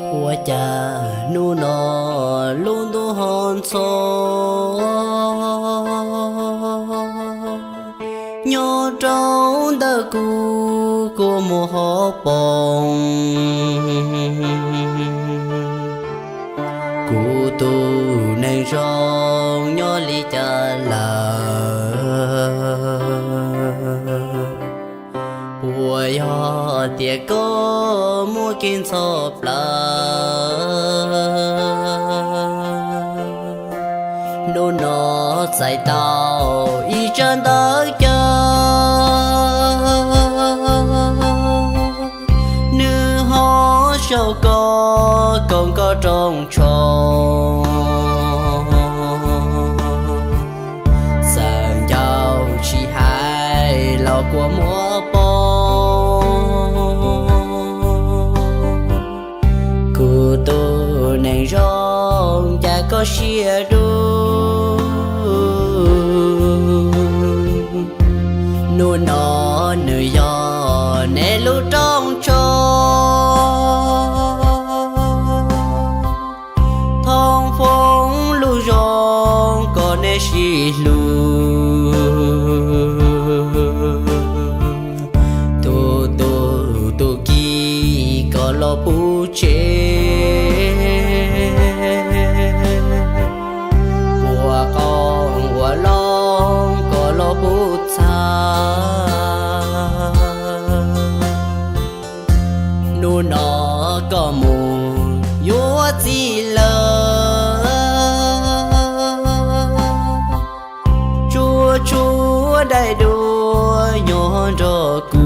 Ua cas hnub no lub ntuj ho ntxhov, nyob rau ntawm kuv kua muag ho poob. Kuv tus neeg zoo nyob li cas lawm? Puas yog tias koj muaj kev ntxhov plawv? Hnub no txais tau ib tsab ntawv caw, nws ho sau koj, koj nkauj rooj tshoob. Txawm ncauj tsis hais los kua muag poob. Kuv tus neeg zoo, cas koj siab dub? Hnub no nws yog neb lub rooj tshoob. Thoob foob lub zoo kom neb sib hlub, tus tus tus ki kom los puv tsev, ua qoob ua loo kom los puv txha. Hnub no koj mus yuav txiv lawm, tsuas tshuav daim duab nyob nrog kuv.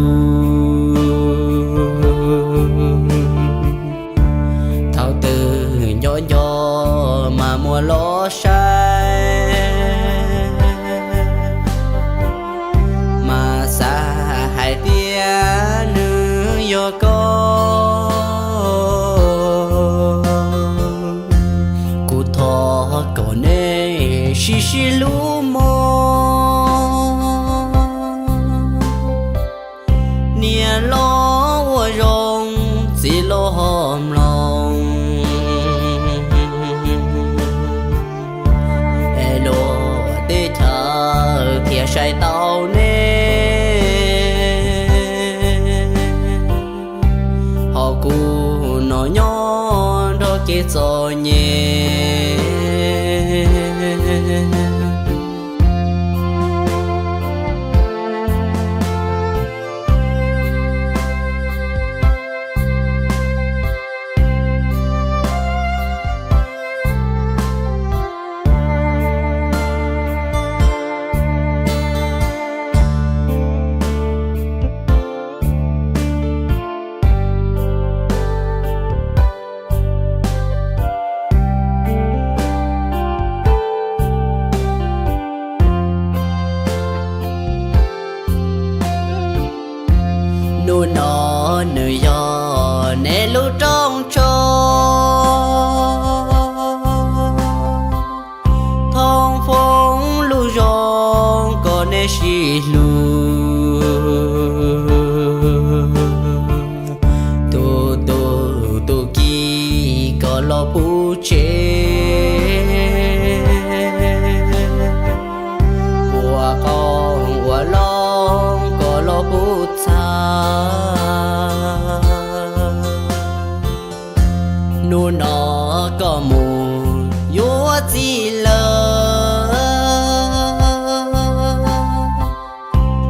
Thaum twg nco nco mas muab los saib, mas xav hais tias nws yog koj. Kuv thov kom neb sib sib hlub mog, niam los ua zoo, txiv los ho mloog, es luag tej chaw thiaj saib tau neb. Ho kuv no nyob nrog kev txom nyem. Hnub no nws yog neb lub rooj tshoob, thoob foob lub zoo kom neb sib hlub, tus tus tus ki kom los puv tsev, ua qoob ua loo kom los puv txha. Hnub no koj mus yuav txiv lawm,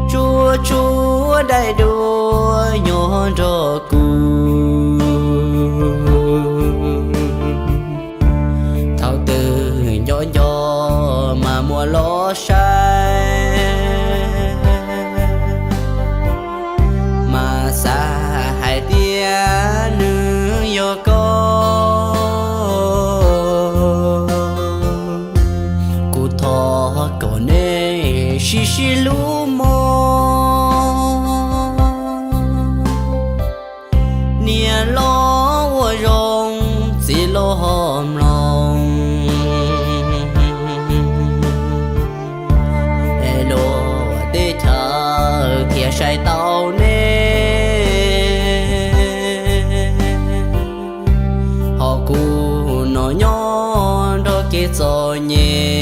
tsuas tshuav daim duab nyob nrog kuv. Thaum twg nco nco mas muab los saib, mas xav hais tias nws yog koj. Kuv thov kom neb sib sib hlub mog, niam los ua zoo, txiv los ho mloog, es luag tej chaw thiaj saib tau neb. txom nyem.